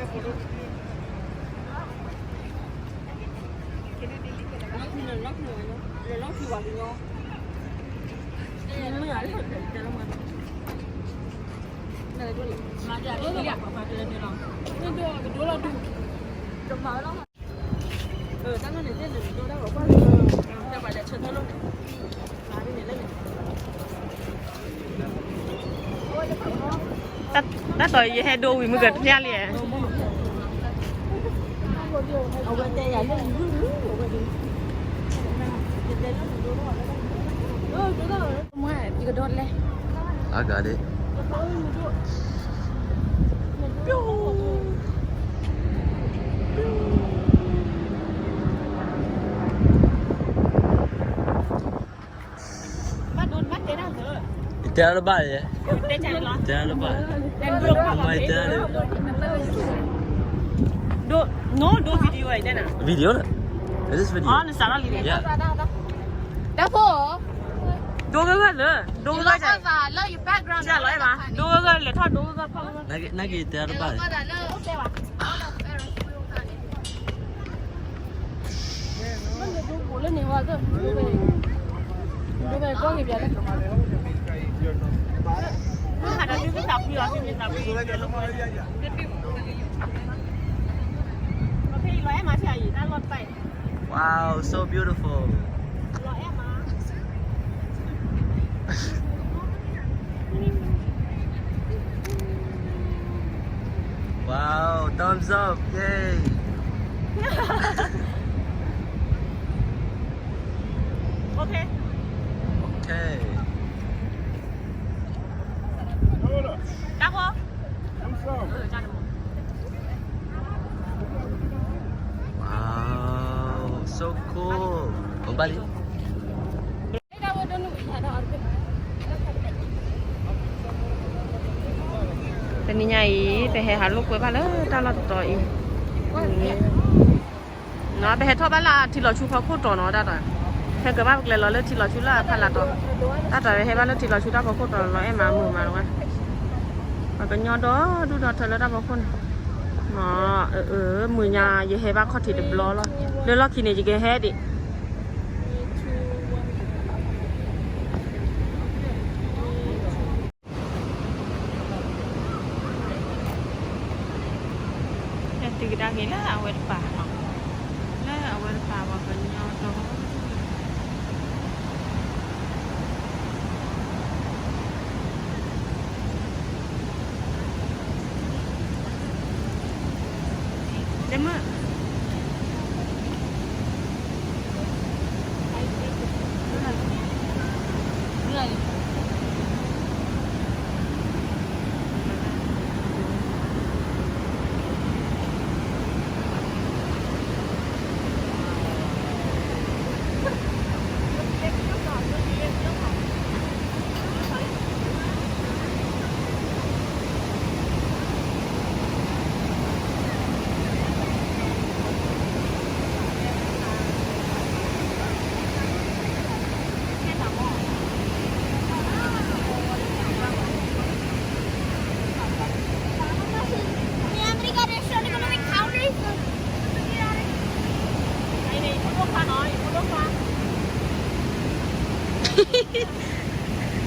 တၢ်တီယဟဲဒိဝံၤမုၢ်ကထါလံ. အဂၤဒၣ် ယတဲအါတဘၣ်ယဲ, တဲအါတဘၣ်, မ့ၢ်တဲအါတဘၣ်, no, ဒိ video လီၤ, video, နစးထီၣ်လံ, တၢ်ဖိ, ဒိဂၢၢ်ဂၢၢ်လၢ, ဒိဂၢၢ်ဂၢၢ်, လၢယ background လီၤအဲၣ်မး, ဒိဂၢၢ်ဂၢၢ် လဲၤထီၣ်ဒိဂၢၢ်ဂၢၢ်ဖီၣ်, နက့ၤတဲအါတဘၣ် Wow, so beautiful. Wow, thumbs up, yay. Okay. Okay. တၢ်ဖိ, wow, so cool. ဘၣ်လံ. တနံၤညါအံၤ ပဟဲဟးလိာ်ကွဲဘၣ်လၢတၢ်လီၢ်တတီၤအံၤ, ပဟဲထီၣ်ဘၣ်လၢထံလီၤဆူဖီခိၣ်တီၤနီၤ, တၢ်တီၤ, ဟဲက့ၤဘၣ်ပကျဲလီၤလၢထံလီၤဆူလၢအဖီလာ်တီၤ, တၢ်တီၤဟဲဘၣ်လၢထံလီၤဆူတၢ်ဖီခိၣ်တီၤလီၤအဲၣ်မးမုာ်မးလီၤဝဲ, ပှၤကညီဒီဒူၣ်ဒီထၢလၢတၢ်ဖီခိၣ်န့ၣ်, မ့ၢ်, မုၢ်ညါယဟဲဘၣ်ခီၣ်ထံးတဘျီလီၤ, လၢလီၢ်ခံန့ၣ် ယကဟဲဒံး ဟဲတုၤကဒါက့ၤလၢအဝဲတပၤ, လၢအဝဲတပၤပှၤကညီဒီ တဲမုၢ်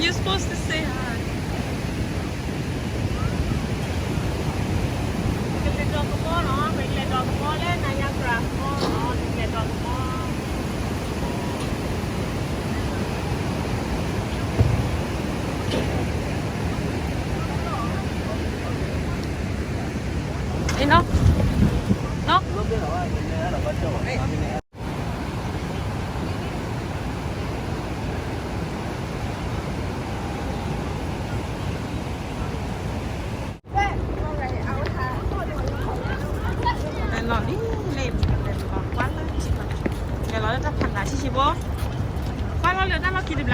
You're supposed to say hi. ကလဲၤဒိးကမီၤနီၤ, ပကလဲၤဒိးကမီၤလၢ Niagara ကမီၤနီၤ, လဲၤဒိးကမီၤ. နီၤ, နီၤ. လီၤလံ, လဲၤလီၤလၢတၢ်ဖးနးဆံးဆံးဘိ, ကွၢ်လီၤလၢတၢ်လီၢ်ခံတဘျီတဘျီ ယ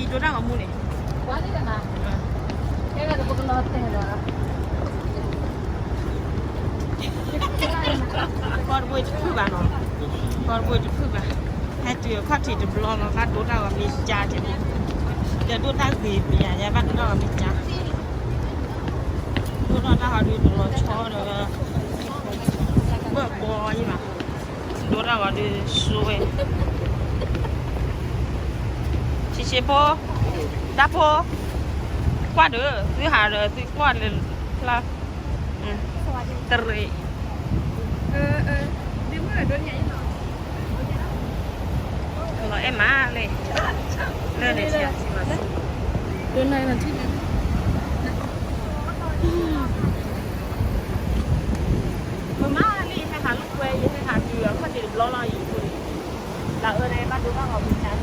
ဒိတၢ်ဂီၤမူန့ၣ်, ကီၢ်တဘိတဖုၣ်ဘၣ်နီၤ, ကီၢ်တဘိတဖုၣ်ဘၣ်, ဟဲတုၤအခီၣ်ထံးတဘျီလီၤ ဘၣ်ဒိတၢ်ဂီၤမ့ၢ်ကၠါကဲ, ဒီးဒိတၢ်ဂ့ၤပယၤ ယဘၣ်ဒိတၢ်ဂီၤမ့ၢ်ကၠါ, ဒိတၢ်ဟီဒုးတလီၤဆီဒီး ဒိၣ်တၢ်ဂီၤဒုးဆိဝဲ, ဆံးဆံးဖိ, တၢ်ဖိ, ကွၢ်ဒီး သုဟးဒီး သုကွၢ်လၢဖျါ, တရံး, လီၤအဲၣ်မးလံ, လၢန့ၣ်ထံၣ်, ဒိၣ်နၢ်နထံၣ်န့ၣ် မ့ၢ်မးလံ ဟဲဟးလိာ်ကွဲ ယဟဲဟးတုၤအခီၣ်ထံးတဘျီလီၤအံၤအဃိန့ၣ်, တၢ်အၢန့ၣ်ဘၣ်ဒိဘၣ်ဂီၤမူညါ,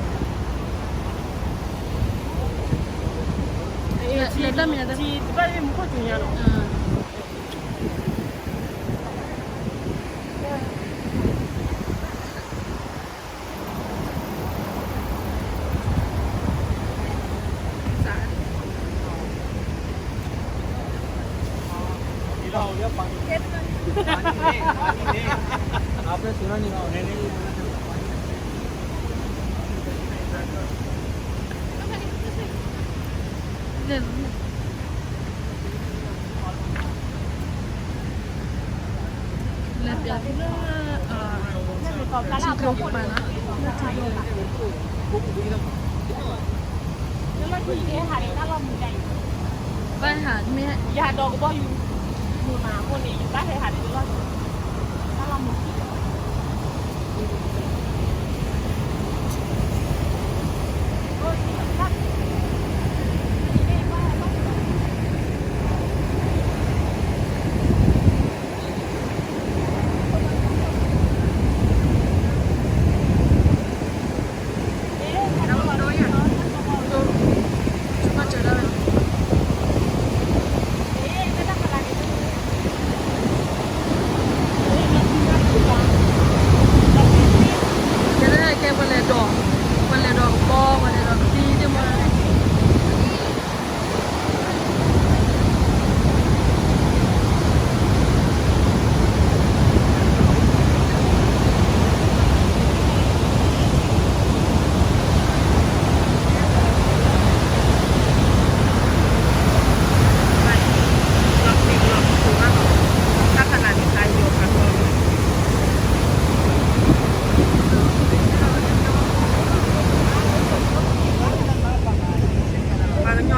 လဲၤတၢ်မ့ၢ်ညါတၢ်, တဘၣ်မူခိၣ်စူၤညါလီၤ. လဲၤပျးသုလၢ ထံကျိကပၤနီၤ, လၢထံကျိကပၤ, ဘၣ်ဟးမ့ၢ် ယဟးဒီးကဘီယူၤ, မုာ်မးအဃိန့ၣ် ယဘၣ်ဟဲဟးဒီးလီၤ, တၢ်လီၢ်မုာ်ခံ ကဲ ပလဲၤဒီး, ပလဲၤဒီးကဘီ, ပလဲၤဒီးကသံသ့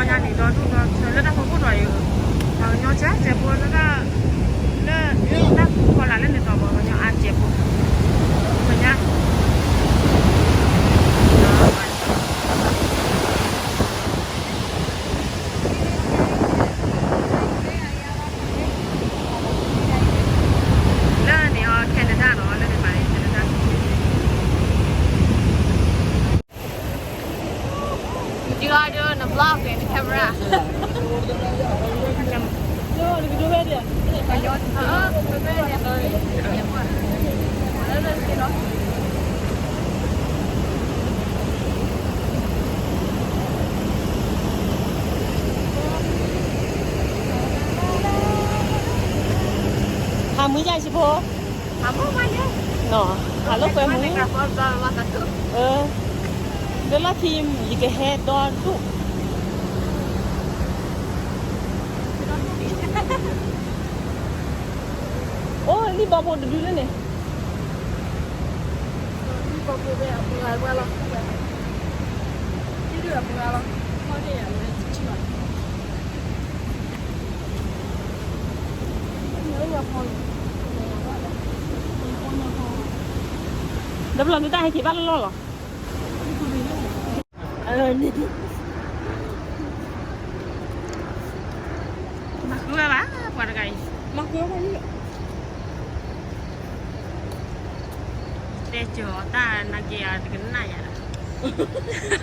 ၣ်မီၢ် ပှၤကညီညါန့ၣ် ဒီဒူၣ်ဒီထၢလၢတၢ်ဖိခိၣ်ဒီးအံၤ, ပှၤကညီကဲစဲးဖိလၢတၢ်, လၢတၢ်ခူၣ်ဖီလာ်လၢန့ၣ်ဒီး ပှၤကညီအါစဲးဖိ, ပှၤညါ လၢန့ၣ်အီၤ Canada နီၤ, လၢန့ၣ်မးန့ၣ် Canada. You do all do in the vlog and the camera. ဟးမုၢ်ယါစ့ၢ်ဖိ, ဟးလိာ်ကွဲမုၢ်, လၢလီၢ်ခံ ယကဟဲဒီဒူၣ်, အိၣ်လံဘီဖိတဒုလၢန့ၣ်, လံဘီဖိဝဲအပှၤလီၤ, ဒုၣ်အပှၤလီၤ, ခီန့ၣ်အဝဲထံၣ်ဘၣ် ဒီးဘျီနတၢ်ဟဲက့ၤဘၣ်လီၢ်လီၢ်လီၤ. မၤဃုဝဲဘၣ် ပှၤတဂၤအံၤ, မၤဃုဝဲဘၣ်လံ, တဲကၠီၤတၢ်နာ်က့ၤအတကနၣ်ယၤလီၤ.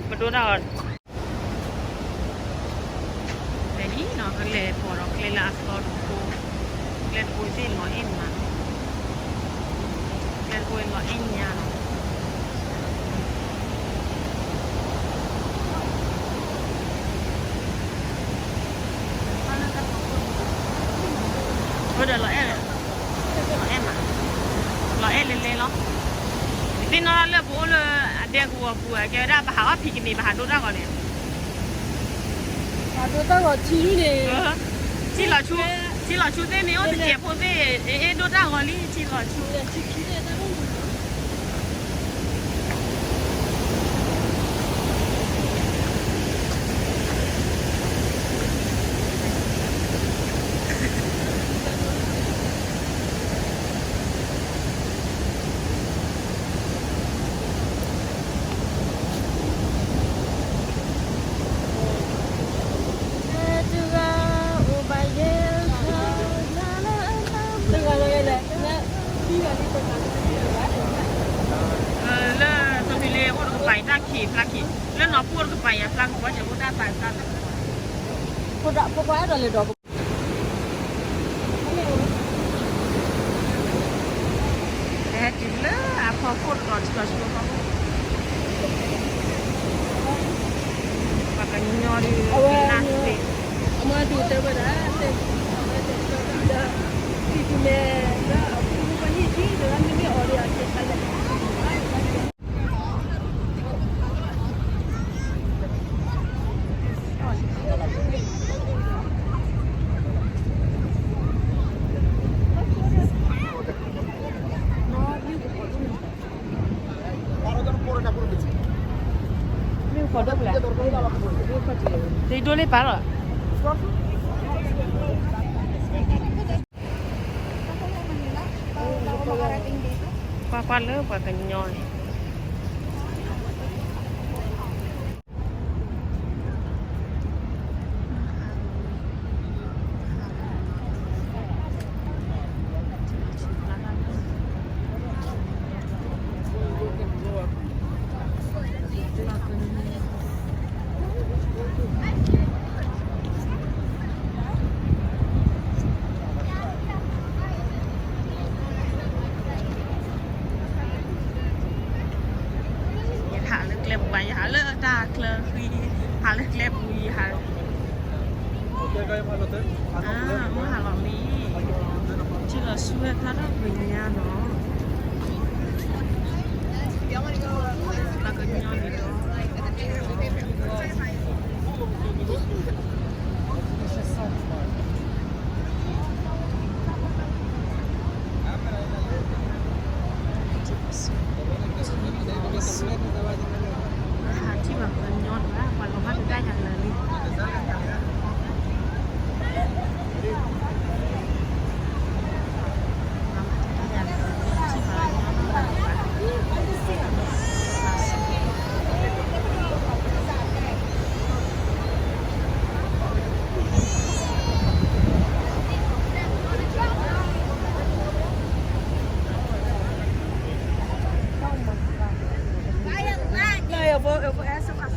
ပဒိၣ်တၢ်အီၤ လဲၤလံနီၤ, ကလဲၤပိာ်ဒီးကျဲလၢအသီတဘိ, ကျဲတဘိသ့ၣ်လီၤအဲၣ်မး, ကျဲတဘိလီၤအဲၣ်ညါနီၤ. အဃိဒီးလီၤအဲၣ်, လီၤအဲၣ်မး, လီၤအဲၣ်လဲၤလဲၤလီၤ. ယသ့ၣ်နီၣ်လၢပအိၣ်လၢအဒဲကဝီၤပူၤ အကဲဝဲဒၣ်ပဟးအီၣ်ဖံးကန့ၣ် ပဟးဒိတၢ်ဂီၤန့ၣ် ဒိတၢ်ဂီၤထံန့ၣ်, ထံလီၤဆူ, ထံလီၤဆူသ့ၣ်မ့ၢ်အိၣ်တစဲးဖိသ့ၣ်, အ့ၣ်ဒိၣ်တၢ်ဂီၤလံ ထံလီၤဆူ. လၢသိလ့ၣ်အိၣ်တကပၤအံၤတၢ်ခံးဖျါခံး, လၢနီၢ်ပူၤအိၣ်တကပၤအံၤအဖျါကပီၤကဲအိၣ်တၢ်သးတၢ်, ဖိဒၣ်ဖိခွါအဲၣ်ဒိးလဲၤဒီး ဟဲတုၤလၢအဖီခိၣ်တတီၤထံလီၤဆူအဖီခိၣ်, ပှၤကညီဒုး အဝဲ ကနၣ်သ့, အမၤဒုးတဲဝဲဒၣ်, တဲ, ဒီး ထံမဲ, ဒီးအဖိမုၣ်ပှၤနံၣ်ထံ ဒီးမ့မ့ၢ်အီၤဒီးအကဲခါလဲၣ် ဒိလ့ပာ်လီၤ, ကွၢ်ကွၢ်လၢပှၤကညီန့ၣ် ယဟးလၢကျဲပူၤဘၣ်, ယဟးလၢတၢ်ချၢဃံ, ဟးလၢကျဲပူၤယဟး, မုၢ်ဟးလီၤလံ, ထံလီၤဆူဝဲဖျါထီၣ်ပှဲၤညါနီၤ, ပှၤကညီန့ၣ်ဒီး ထံၣ်ဘၣ်ပှၤကညီတဂၤ ပှၤလီၤမၢ်တၢ်ယၤလၢာ်လံ.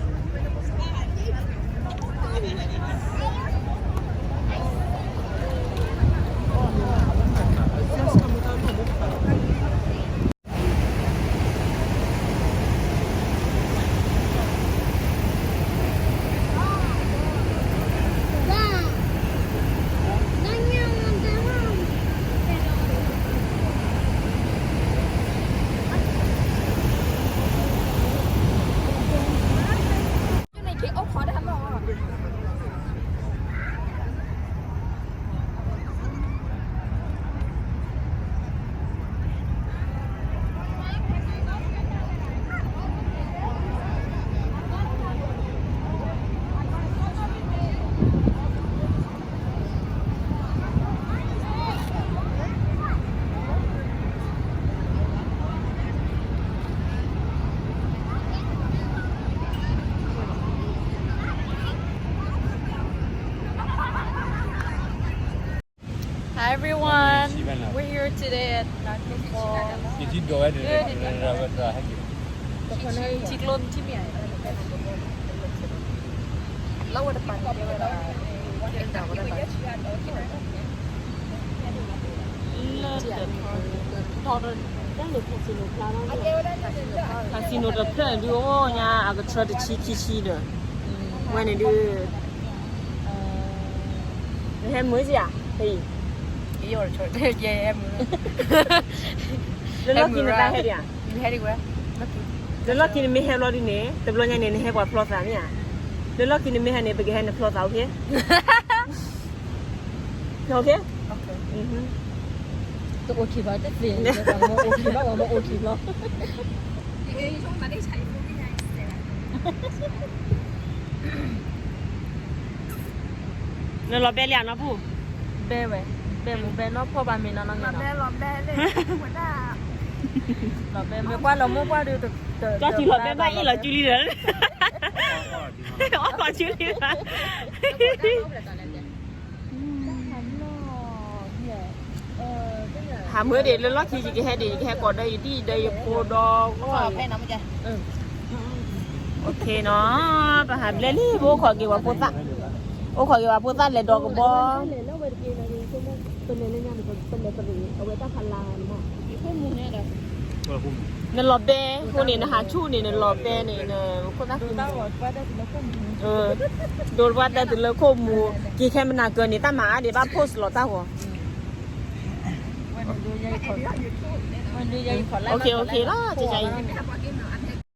Hi everyone, we're here today at Niagara Falls. ထံကျိထံမ့ၢ်ဧါ, လၢဝဲတပၤန့ၣ်တဲဝဲဒၣ် လၢတထီ, တထီ, တၢ်န့ၣ် casino ဖျါလီၤ, casino တဖျၢၣ်န့ၣ်ဒုး အိၣ်ညါအကထြၢတဆံခံဆံဒီး, ဝဲန့ၣ်ဒုး နဟဲမုာ်စ့ၢ်ဧါ, ဟဲအံၤ, လၢလီၢ်ခံနတၢ်ဟဲဒံးဧါ, လၢလီၢ်ခံနမ့ၢ်ဟဲဘျီဒ်န့ၣ် တဘျီညါန့ၣ် နဟဲပှၤဖျီသးမ့ၢ်ဧါ, လၢလီၢ်ခံနမ့ၢ်ဟဲန့ၣ် ပကဟဲနဖျီသး okay? Okay? တအိၣ်ခံဘၣ်တသ့ၣ် အိၣ်ခံဘၣ် အိၣ်ခံဘၣ် အိၣ်ခံဘၣ် နလီၤဘဲလံဧါနီၢ်ပူၤ, ဘဲဝဲ, ဘဲမူဘဲနီၢ်ဖီၣ်ဘၣ်မ့ၢ်နီၢ်နီၢ်န့ၣ်, လီၤဘဲမ့ၢ်ကွၢ်လီၤမိၢ်ပှၢ်ဒီး, ကၠီထံလီၤဘဲဘၣ်အ့ၣ်လီၤကၠူလံဒီး, အီၣ်လီၤကၠူလံဒီး ဟးမုာ်ဒံးလၢလီၢ်ခံ ယကဟဲဒံး ယကဟဲကိးဒီးယဒံၣ်ဒီးယဖိဒီးဂီၢ်, okay နီၤ, ပဟးဘျဲလံ ပအိၣ်ခိးက့ၤပှၤဖိသၣ်, အိၣ်ခိးက့ၤပှၤဖိသၣ်လဲၤဒီးကဘီ နလီၤဘဲအဃိန့ၣ် နဟးဆူၣ်န့ၣ် နလီၤဘဲန့ၣ် နခိၣ်သၣ်, ဒိးတပှၢ်တၢ်တုၤလၢခိၣ်မူ, က့ၤခဲမနၤကၢန့ၣ် တၢ်မၤအါဒံးဘၣ် post လီၤတၢ်ဂီၤ, okay okay လီၤ ကကအံၤ